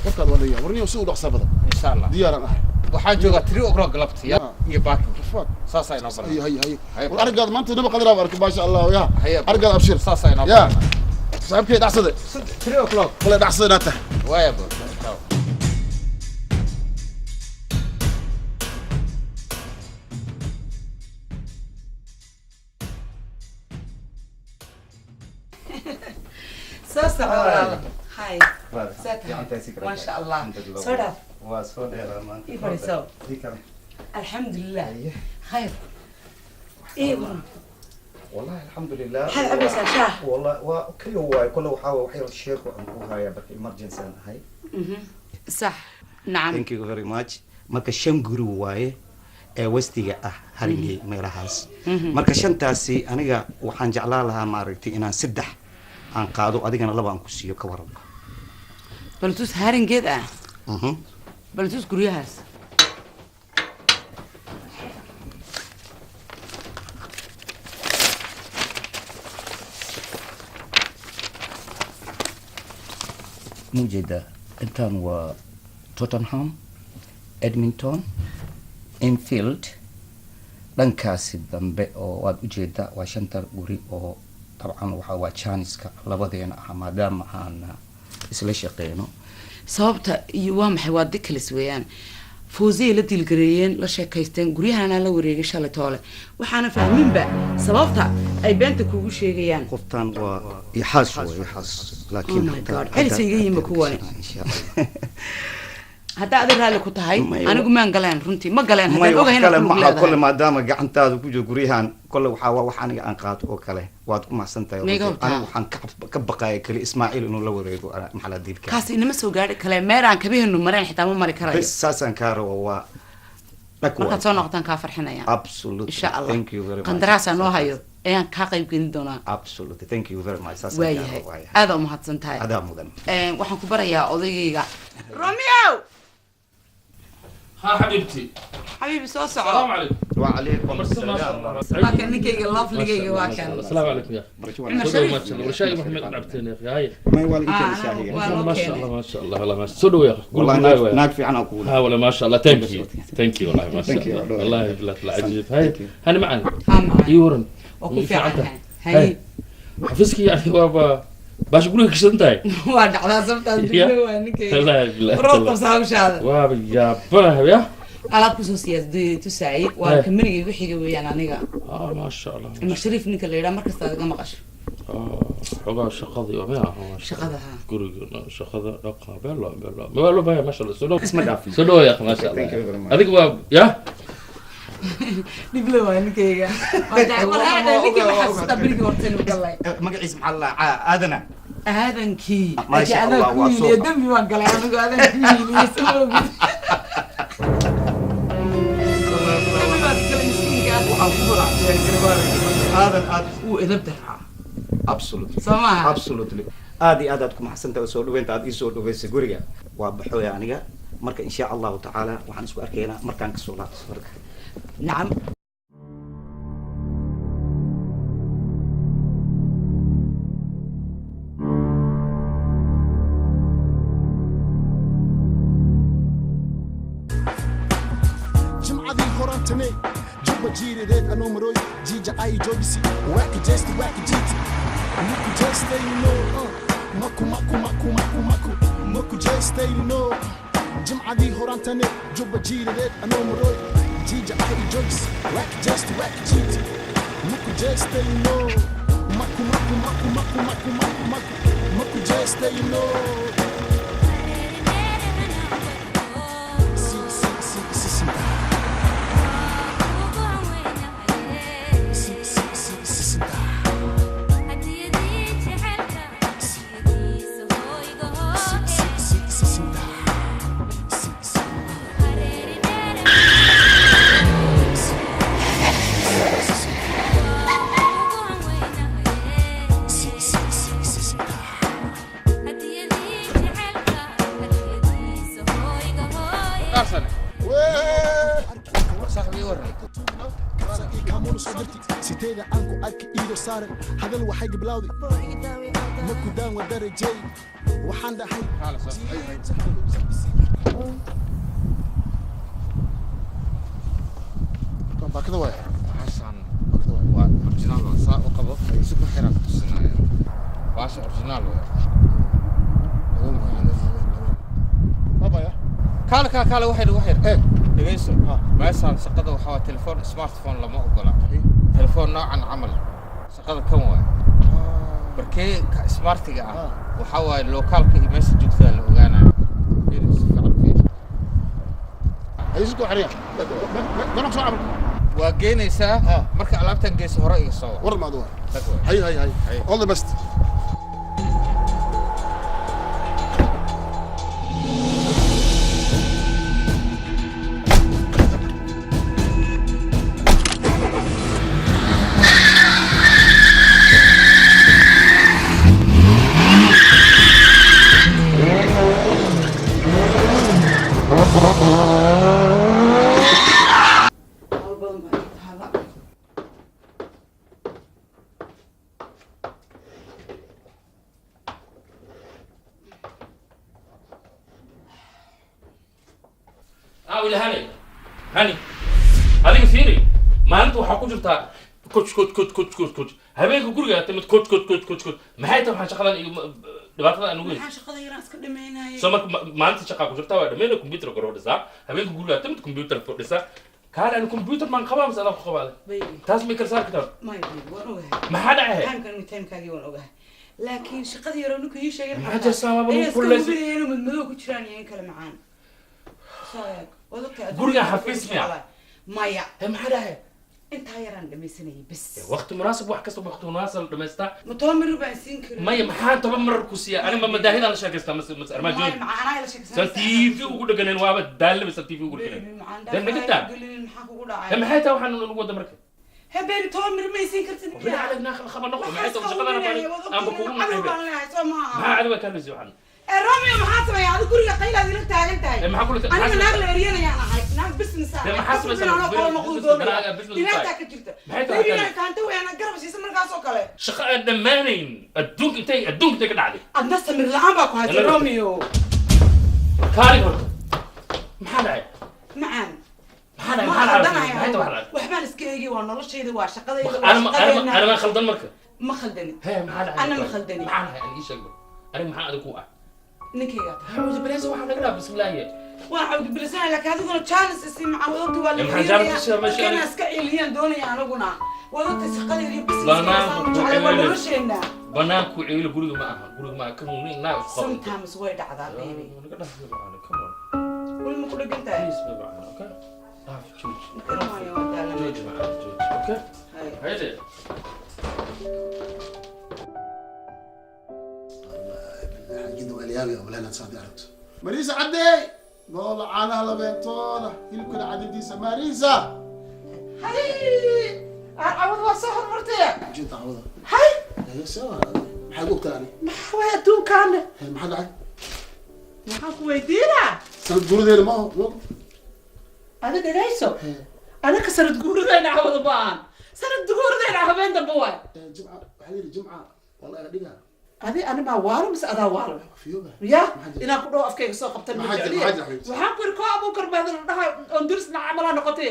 Warkaad waa leeyahay, warniyo si u dhaqsaa badan. Insha Allah. Diyaaraan ahay. Waxaan joogaa 3 o'clock galabta iyo parkingka saasaa inoo ballan. Hay hay hay, war araggaad maanta naba qadar aan arkay, maasha Allah, ya araggaad abshir. Saasaa inoo ya saaxiibkay dhacsade. 3 o'clock. Wala dhacsade inaad tahay. Waaya bo. Soo soco walaalo. Hi. See tahay? Maasha Allah, soo dhaaf. Waa soo dheeraa maanta. Ii fadhiiso. Alxamdulilah, khayr ii waran. Wallahi alxamdulilah. Maxaad cabaysaa, shaah? Wallahi waa okay, waay kole waxaa waay wax yar sheeko aan ku hayaa marka emergency aan ahay. Sax, nacam. Thank you very much. Marka shan guri waaye ee westiga ah, Haringey meelahaas. Marka shantaasi aniga waxaan jeclaan lahaa, maaragtay, inaan saddex aan qaado, adigana laba aan ku siiyo, ka waran? Baltus Haringeed ah. Baltus guryahaas. Ma ujeedaa, intaan waa Tottenham, Edmonton, Enfield, dhankaasi dambe oo waad ujeedaa waa shanta guri oo dabcan waxa waa janiska labadeena ah, maadaama aan isla shaqeyno. Sababta iyo waa maxay? Waa dikalis weeyaan. Fawziyay la diilgareeyeen, la sheekaysteen, guryahanaa la wareegay shalay toole. Waxaana fahminba sababta ay beenta kuugu sheegayaan. Qoftan waa ixaas, waa ixaas, laakiin Oh my God, celisa iga yima kuwani. Haddaa adig raalli ku tahay, anigu maan galeen, runtii ma galeen may haddaan wax ogahay kale inaad ku lug maha kole leedahay. Maadaama gacantaada ku jiro guryahan, kole waxaa waa wax aniga aan qaato oo kale, waad ku mahadsan tahay. Maiga runtii. hubtaa? Anigu waxaan ka baqaya keli Ismaaciil inuu la wareego maxaa la diilka. Kaas inama soo gaadhi kale, meeraan kabaheenu mareen xitaa ma mari karayo. Bes saasaan kaa rabo, waa dhag. Markaad soo noqotaan kaa farxinaya. Absolutely. Insha Allah. Thank you very much. Qandaraasaa noo hayo ayaan kaa qayb gelin doonaa. Absolutely, thank you very much, saasaan kaa Waayahay. rabo, waayahay. Aadaa umahadsan tahay. Adaa mudan. Waxaan ku barayaa odaygayga Romeo. ها حبيبتي. حبيبي, soo soco. السلام عليكم. وعليكم السلام. Waa kan ninkayga, lovely-gayga, waa kan. السلام عليكم يا اخي. عمر شريف. ما شاء الله، وشاي محمد لعبتين يا اخي هاي. ما يوالي كان شاهي. waa loo ما شاء keenay. الله، ما شاء الله، والله ما شاء الله، يا اخي. والله naag fiican aan kugu. ها والله ما شاء الله، thank you, thank you، والله ما شاء Thank you. الله، والله بالله طلع عجيب. هاي هاني معنا. ها معنا. يورن. Waa ku fiican tahay. Hay. xafiiskii yani waaba baash guriga kashan tahay. Waa dhacdaa sababtaas Ya. dugna waa ninkayga. والله بالله. Waroo qabsa hawshaada. Waaba yaabanahay ya. Alaab kusoo siyaas tusaayay waa Hey. kambanigay igu xiga weeyaan aniga. Ah, maasha Allah. Ima Shariif ninka la yidhaha markasta aad iga maqasho. Xogaa shaqadii oo mea. Shaqada, ha. Guriga shaqada dhaqa belo belo ma loo baahay, maasha Allah. Soo dhow. Isma dhaafin. Soo dhow ya akhi, maasha Thank you very Allah. much. Adiga waa ya. Dhible waa ninkayga. Ninkii ma xasuustaa berigii horta inuu galay? Magaciisa maxaa la dhahaa? Aadana. Aadankii. Maasha Laakiin Allah, adaa ku waa hiiliye suuqa. Dembi baan galay anigu, adaan ku hiiliyey, soo ogid. Dembi baad galay miskiinka. Waxaan ku faraxsan aadan aad wuu edab daraa. Absolutely. Soo maaha? Absolutely. Aad iyo aad aad ku maxsantahay oo soo dhaweynta aad ii soo dhaweysay guriga. Waa baxooya aniga. Marka insha Allahu tacaala waxaan isku arkaynaa markaan kasoo laabto safarka. Nacam. Jimcadii horantane jubba jiiradeed anoo marooy jiija ay joogisi waaki jeesti waaki jiiti maku jeestayno, maku maku maku maku maku maku jeestayno. Jimcadii horantane jubba jiiradeed anoo marooy jiija ay joogisi waaki jeesti waaki jiiti maku jeestayno, maku maku maku maku maku maku maku maku jeestayno. Si si si si si si si si si si. Siteeda aan ku arki iido saaran hadal waxay gablawday maku daan wa darajay waxaan dhahay. Baakada waay. Xasan waa original, waa saa u qabo si ku xiran ku tusinaya baasha original waa. Babaya. Kaale kaale kaale, waxay waxay dhegeyso. Meeshaan shaqada waxaa waa telefoon smartphone lama ogola, telefoon noocan camal shaqada kan waay. Barkee ka smartiga ah waxaa waaye lokaalka iyo meesha joogtada la ogaanayo. Fiiri, si fiican u fiiri. Ayisku xariya garoon soo cabir. Waa geynaysaa marka alaabtan geyso hore iga soo wac. War maad waa. Tag waay. Hay hay hay, all the best. Hawl badan baa ii taala. Ah, wili hani hani, adiga fiiri, maalinta waxaa ku jirtaa koj koj koj koj koj koj, habeenka guriga timid koj koj koj koj koj. Maxay tahay waxaan shaqadan iyo dhibaatada aan ugu Maxaa shaqada yaraan iska dhamaynayay? Soo marka maalinta shaqaa ku jirtaa waa dhameyna, computer kor fadhisaa, habeenka guriga timid computer fadhisaa. Kaale, ani computer maan qabaa mise adaa ku qabaa? Baby. Taas may kala saari kartaa? Maya baby, waan ogahay. Maxaa dhacay? Timekan iyo timekaagii waan ogahay, laakiin shaqadii yaroo ninku ii sheegay Maxaa jirtaa? Waaba inay lagu iska kululeysa. hubinaya inuu madmadow ku jiraan iyo in kale macaan. Soo eeg, waad ogtahay adduunka Gurigan waxaa xafiis ku miya? jeclaa. Maya. Maxaa dhacay? Intaa yaraan dhamaysanayay bes. Waqti munaasib, wax kasta waqti munaasib la dhamaystaa. Ma 10 mir baan siin karin? Maya, maxaan 10 marar ku siiya ani? Ma madaahidaan la sheekaystaa mase armaajooyin? Maya, macaanaa la sheekaysanaysaa. San TV ugu dhaganeen, waaba daalaba san TV ugu Baby, dhaganeen. macaan Dee naga daa. gelinin, maxaa kugu He, dhacay? maxay tahay waxaan nagu wada marka? He baby, 10 mir ma siin kartid? Bilaa calag naa khaba noqo. Maxay tahay shaqadan aanba kugu Cadow nacaybe? baan leeyahay, soo maaha? Maxaa cadow ka hadlaysa waxaan? Ee Romeo, maxaa sameeya? Adiga guriga qaylaad ila taagan tahay. Ee, maxaa kula Aniga naag la eryanayaan ahay, naag business ah. Dee maxaa samaysaa? Business qolo noqdo Business- doonaya. business Dhibaataa tahay. ka jirta. Maxay tahay Baby, waxaan? inaan fahanto weeyaan, garab siisa markaas oo kale. Shaqo aan dhammaanayn adduunka intay ka dhacday. Adna samir la'aan baa ku haysa. Yalla. Romeo. Kaali horta, maxaa dhacay? Macaan. Maxaa dhacay? Ma Maxaa dhacay? khaldanahay. Maxay tahay waxaa dhacay? Waxbaan iska eegi, waa noloshayda, waa shaqadayda, waa Ana ma ana shaqadeena. ma ana ma khaldan marka? Ma khaldani. He, maxaa dhacay? Ana ma khaldani. Maxaa dhacay? Ani ii sheeg bal, aniga maxaa adiga ku ah? Ninkayga tahay. Hawada baleesa waxaa naga dhaaf, bismillaahi. Waan cawdibilisanahay, laakiin adiguna chance isii macaan. Wadogta waa la Maxaa chance ku siiyaa meesha kana aniga? Iska celiyaan doonaya anaguna. Wadogta shaqadeeda iyo Banaanku ku businesska waa ceeli. nolosheena. Banaanku ceeli, guriga ma aha, guriga ma aha. Kan nin naag isku qabo. Sometimes way dhacdaa, baby. Naga dhaaf, baby, come on. Weli ma ku dhegan tahay? Please, baby, okay, dhaaf, jooji. Garanayo, waa daalan. Jooji macaan, jooji, okay. Hayde. Xaajida waa layaabaya walaalad saad aragto. Mariisa caddeey, loola caanaha labeentooda, hilibkana cadadiisa, Mariisa. Hay, cawad waa soo hormartaya. Ujeeda cawada. Hay. Maxaad ogtaa ani? Maxaa waay adduunkaana? Maxaa dhacay? Maxaan ku weydiinaa? Sanad guuradeena ma aho. Adi dhegayso, anaka sanad guuradayna cawada ma ahan, sanad guuradayna habeen dambe waay. Jimca waxaa la yidhi, jimca waa la dhigaa. Adi animaa waalo mise adaa waalo? Fiyoba. Ya inaan ku dhaho afkayga soo qabtan ma Maxaa jira- jecliye. maxaa jira, xabiibti? Waxaan ku yidhi koo abuukar baadal dhaha oon dirisna camalaa noqotay,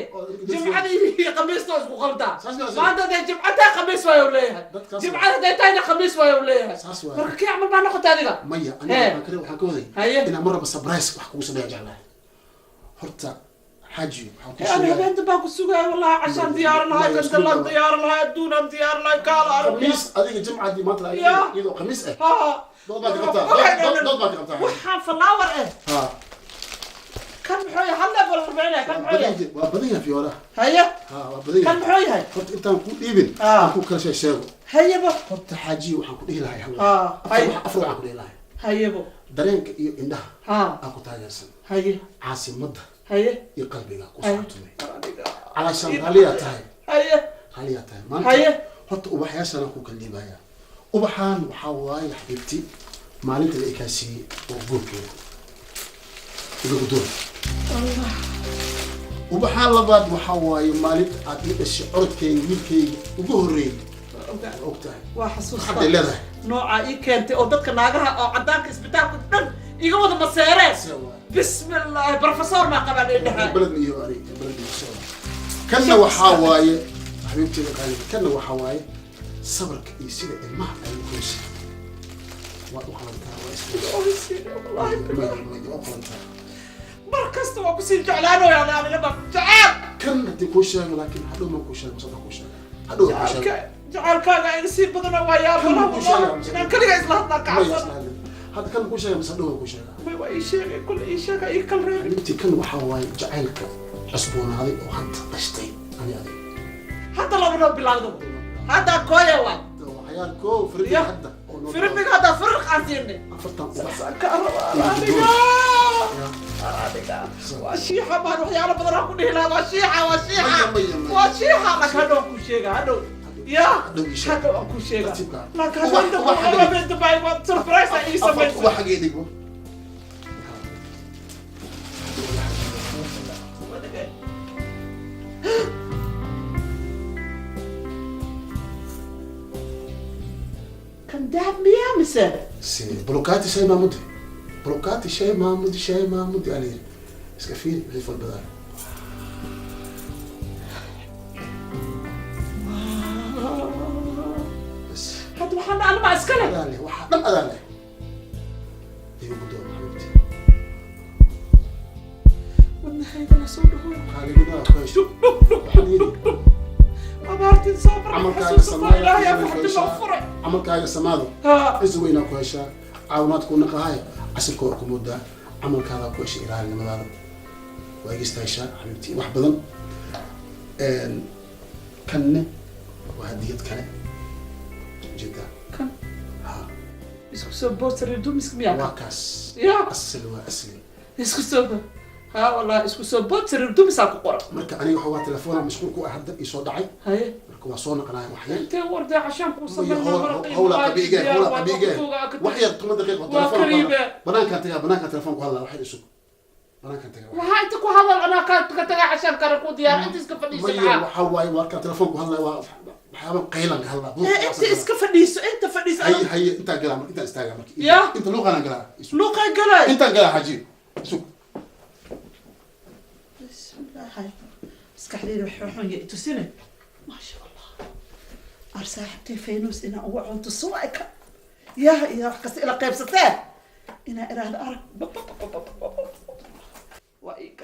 jimcada iyo khamiista oo isku qaldaa. Maanta hadday jimco tahay khamiis waayo leeyahay, jimcada hadday tahayna khamiis waayo leeyahay. Marka kii camal baa noqotay adiga. Maya, aniga waxaan ka waday inaan mar raba surprise wax kugu sameeya jeclahay. Horta xaaji, waxaan ku Ana sheegaa habeen dambaan ku sugaya wallahi, cashaan diyaarin lahay, kandalaan diyaarin lahay, adduunaan diyaarin lahay, kaala arag. Khamiis adiga jimcadii maanta la Ya. iyadoo khamiis ah. Ha. Dood baa ka qabtaa, dood baa ka qabtaa. Waxaan flower eh. Ha. Kan muxuu yahay? Hal level 40 kan muxuu yahay? Waa badan yahay fiyooraha. Haye. Ha, waa badan yahay. Kan muxuu yahay? Horta intaan ku dhiibin aan ku kala sheego. Hayebo. Horta xaajiyo, waxaan ku dhihi lahay hal Ha. afar waxaan ku dhihi lahay. Hayebo. Dareenka iyo indhaha Ha. aan ku taageersan. Haye. Caasimadda Haye. iyo qalbiga ku Haye. saabtumay calaashaan raalliyaa tahay. Haye. Raalliyaa tahay maanta. Haye. Horta ubaxyaashaan aan ku kala dhiibaya. Ubaxaan waxaa waaye xabiibti, maalinta la ikaa siiyey oo guurkeeda iga gudoon. Ubaxaan labaad waxaa waaye maalinta aad ii dhashay orodkayga, wiilkayga ugu horreeyey. Waa og tahay. Waa xasuustaa. Hadday leedahay. Nooca ii keentay oo dadka naagaha oo cadaanka isbitaalka dhan iga wada maseereen. Bismillaahi, professor maa qabaan indhaha. Baled iyo ani baled iyo soo. Kanna waxaa waaye xabiibtayda qaaliga, kanna waxaa waaye sabarka iyo sida ilmaha ay u koysay. Waa u qalantaa, waa Wallaahi waa u qalantaa. Mar kasta waa kusii jeclaanaya aniga jecel. Kan haddii kuu sheego, laakiin hadhow ma kuu sheego, masada kuu sheego, hadhow kuu sheego. Jecelkaaga iga sii badana, waa yaabalaha wallahi inaan kaliga isla hadlaa ka Maya, cabsana. isla hadlin. Hadda kan kuu sheega mise hadhow kuu sheega? May, waa ii sheegay, kule ii sheega, ii kal reebay. Xabiibtii, kan waxaa waaye jacaylka cusboonaaday oo hadda dhashtay ani adiga. Hadda laba noo bilowdo, hadda kooya waay. Waxyaal koo firmiga hadda oo noo Firmiga hadda firq aan siinay. Afartan ubax. Ka rabaa aniga, aniga waa shiixa baan waxyaalo badan aan ku dhihi lahaa. Waa shiixa, waa shiixa, waa shiixa. Laakiin hadhow aan kuu sheega, hadhow ya hadhow aan kuu sheega, laakiin hadhow inta waa surprise aa ii Afarta samaysay. ubax xaggee dhigbo. Kan dahab miyaa mise? Si bulukati shay maamudi, bulukati shay maamudi, shay maamudi aa layidhi. Iska fiiri wixii fal badan. Hadda waxaan almaa iska leh. Adaa leh, waxaa dhan adaa leh. Igu gudoon, xabiibti. Wadnahayga la soo dhaho. Qaaligidaa ku hesho. Waxaan yidhi abaartiin soo baray. Camalkaaga Xasuusta samaada. ilaahay aa farxadii loo furay. Camalkaaga samaado, cizi weynaa ku heshaa, caawimaad kuu naqahay, casirkoo ku moodaa. Camalkaadaa ku heshay, ilaalinimadaada waa igista heshaa, xabiibti, wax badan. Kanne waa hadiyad kale, ujeedaa. Kan isku soo boostar dumiska miyaa? Waa kaas. Ya. Asli waa asli. Isku soo, ha wallahi, isku soo boostar dumisaa ku qoran. Marka aniga waxaa telefoona mashquul ku ah hadda ii soo dhacay. Haye. Marka waa soo naqanaya wax yar. Intee warday cashaan kuu sameynaa, maraqii? Hawlaa qabiige, hawlaa qabiige, wax yar, 10 daqiiqo. Waa Telefoon kariibe. Banaankaan tagaa, banaankaan telefoon ku hadlaa, wax yar isug, banaankaan tagaa. Waxaa inta ku hadal, anaa ka tagaa, cashaan kale ku diyaar, inta iska fadhiiso. Maya. Maxaa? Waxaa waaye markaan telefoon ku hadlaya waa waxyaaba qaylan ka hadlaa. Ee, inta iska fadhiiso, inta fadhiiso. Haye, haye, intaan galaa marka, intaan istaagaa marka. Ya. Inta luuqanaan galaa. Luuqaa galay. Intaan galaa, xaji, isug. Bismillaahi, maskaxdayda wax xun ya itusine. Maasha Allah, ar saaxiibtay Faynuus inaan ugu cunto suwayka yaa iyo wax kasta ila qaybsatee inaa iraahdo arag.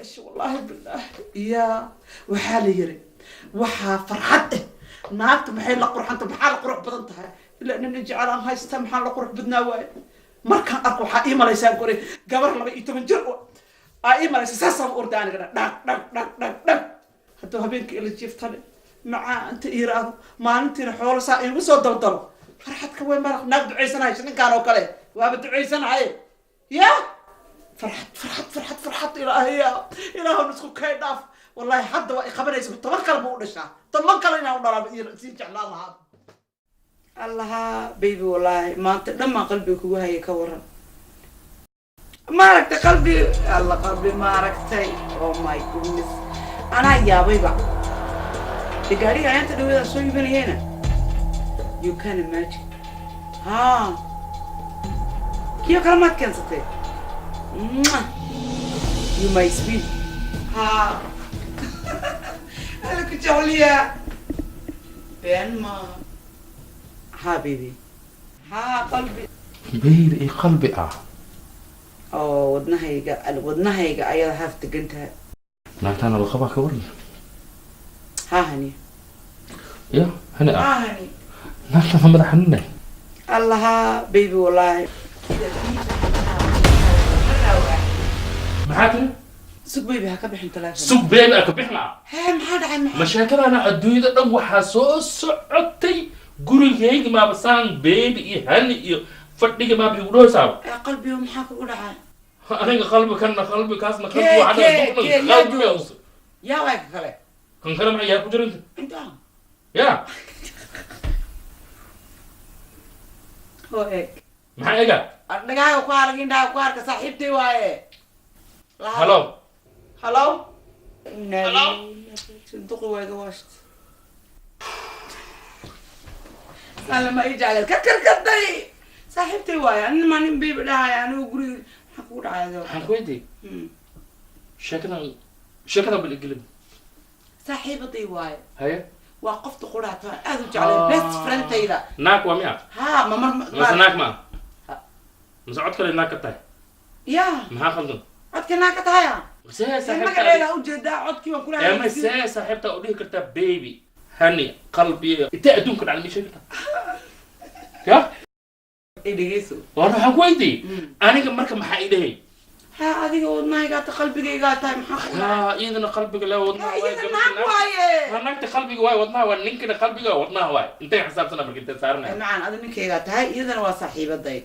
Gashay, wallaahi bilaahi. Iya, waxaa la yiri waxaa farxad eh, naagta maxay la qurxanta, maxaa la qurux badan tahay? Ilaa nin jecel aan haysta, maxaa la qurux badnaa waaye? Markaan arko waxaa ii malaysaan kore gabar 12 jir oo aa ii malaysa, saasaan u orday anigana, dhag dhag dhag dhag dhag. Hadduu habeenkii ila jiiftane macaanta iiraado, maalintiina xoolo saa iigu soo daldalo, farxadka way maraq. Naag ducaysanahaysa ninkaan oo kale waaba ducaysanahay. Ya farxad, farxad, farxad, farxad! Ilaahaya, ilaahun isku kay dhaaf. Wallahi hadda waa i qabanaysa. 10 kale ma u dhashaa? 10 kale inaan u dhalaa sii jeclaan lahaa. Allaha, baby, wallaahi maanta dhammaan qalbiga kugu hayay. Ka waran, maaragtay qalbi alla qalbi, maaragtay? Oh my goodness, anaa yaabayba. De gaariga ayaanta dhaweedaan soo iibinayena, you can imagine. Ha, kiyo kale maad keensatay. Mwah! You my sweet. Ha, alla ku jecliyaa, been maaha. Ha baby, ha qalbi. Baby iyo qalbi ah. Oo wadnahayga, wadnahayga ayaad haaf degan tahay. Naagtaana la qabaa, ka waran? Ha hani. Ya hani ah. Ha hani. Naagtana madax xanuunay. Allaha, baby, wallaahi. Maxaa tiri? Sug baby, ha ka bixin telefoon. Sug baby, ka bixnaa. Hee, maxaa dhacay? Maxaa? Mashaakadana adduunyada dhan waxaa soo socotay gurigayga maabasaan baby iyo hani iyo fadhiga maaba igu dhohaysaaba. Ee qalbiyo, maxaa kugu dhacay? Aniga qalbi kanna qalbi, kaasna qalbi. Kee? Waxaa Kee? duqna Kee yaa qalbi. Joogo yaa waay ka kale? Kan kale maxaa yaa ku jira inta? Inta. Ya. Oo eeg. Maxaa ega? Dhagaaga ku arag, indhaha ku arka, saaxiibtay waaye. Halo. Hallo. Hello. Sanduuqi waaga waasht saalama ii jecleed ka karkartay. Saaxiibtay waaye, anin maa nin baby dhahaya anigu guriga. Maxaa kugu dhacay adoo? Waxaan ku weydiiyey sheekadan bal igelin. Saaxiibaday waaye. Haye. Waa qofta quraata aan aad u jeclay, best friendtayda. Naag waa miya? Ha, ma mar. Mase naag ma mase cod kale naag ka tahay? Ya. Maxaa khaldan? Codka naag ka tahaya. See saaxiibta magaceeda ujeedaa, codkii waan kula. Ee ma see saaxiibta u dhihi kartaa baby, hani, qalbi? Intee adduunka dhacday, ma sheegi kartaa ya? Dhegeyso. War waxaan ku weydiiyey aniga marka, maxaa i dhahay? Ha, adiga wadnahaygaa ta, qalbigaygaa tahay. Maxaa kugu dhacay? Ha, iyadana qalbiga le, wadnaha waay. Iyada naag waaye. Ha, naagta qalbiga waay, wadnaha waay, ninkana qalbiga waay, wadnaha waay. Intay xisaabtana marka, intay saaranaya? Macaan, adi ninkaygaa tahay, iyadana waa saaxiibaday.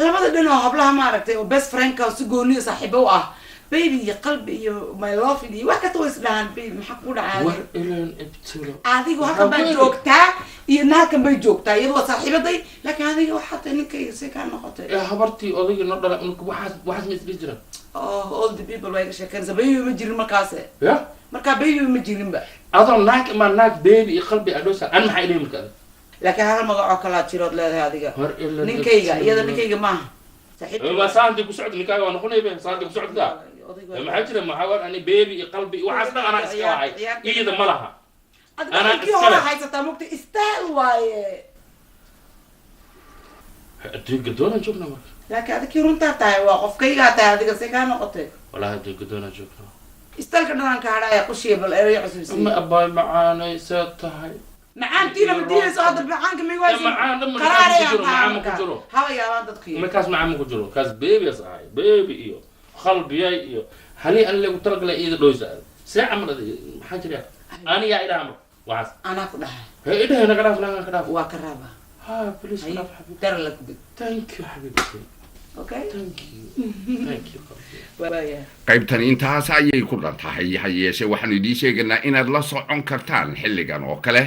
Labada dhan oo hablaha maaragtay oo best friendka oo si gooniya saaxiibo u ah, baby iyo qalbi iyo my love iyo wax kasta way isdhahaan. Baby, maxaa kugu dhacay? War ilan ibtilo. Adigu halkan baad joogtaa, iyadna halkan bay joogtaa. Iyadu waa saaxiibaday, laakiin adiga waxaa tahay ninkayga. See kaa noqotay? Ee habartii odaygii noo dhalay unka waxaas ma isdhihi jiraan? Oh, all the people waa iga sheekeynaysa. Baby ma jirin markaase. Ya. Markaa baby ma jirinba. Adoo naag ma naag baby iyo qalbi adhoosa, an maxaa idhihi marka adiga? Laakiin hal magacoo kalaa jirood leedahay adiga. War ilan ninkayga ibtilo. Iyada ninkayga maaha. Saaxiibtay. Waa saantii ku socda, ninkaaga waa noqonaya be saantii ku socda. Maxaa jira? Maxaa war ani baby iyo qalbi iyo waxaas dhan anaa iska lahay, iyada ma laha. Adiga Anaa ninkii iska hore leh. haysataa mugta istaal waaye. Adduunka doonaan joognaa marka. Laakiin adig kii runtaa tahay, waa qofkaygaa tahay adiga. See kaa noqotay? Walahi adduunka doonaan joognaa. Istaalka dhanaan ka hadhaya qushiya, bal erayo cusub Ma sii. Abaay macaanay, see tahay? Macaantiina ma diidayso hadda, macaanka ma igu haysan. Macaan dhan ma Qaraarayaan ku jiro, tahay macaan ma ku marka. jiro. Haba yaabaan dadku. Ma kaas macaan ma ku jiro, kaas baby as ahay, baby iyo qalbiyay iyo halii an lagu talagalay iyada dhoysa. See camal maxaa jira? Ani yaa idhaha marka waxaas? Anaa ku dhahay. He, idhahay, naga dhaaf, naga dhaaf. Waa ka raaba. Ha, please, dhaaf xabiib. Dara la gudub. Thank you xabiibti. Okay. Thank you, thank you qalbi. Waaya. Qaybtan intaas ayay ku dhan tahay. Ha yeeshee waxaanu idiin sheegaynaa inaad la socon kartaan xilligan oo kale.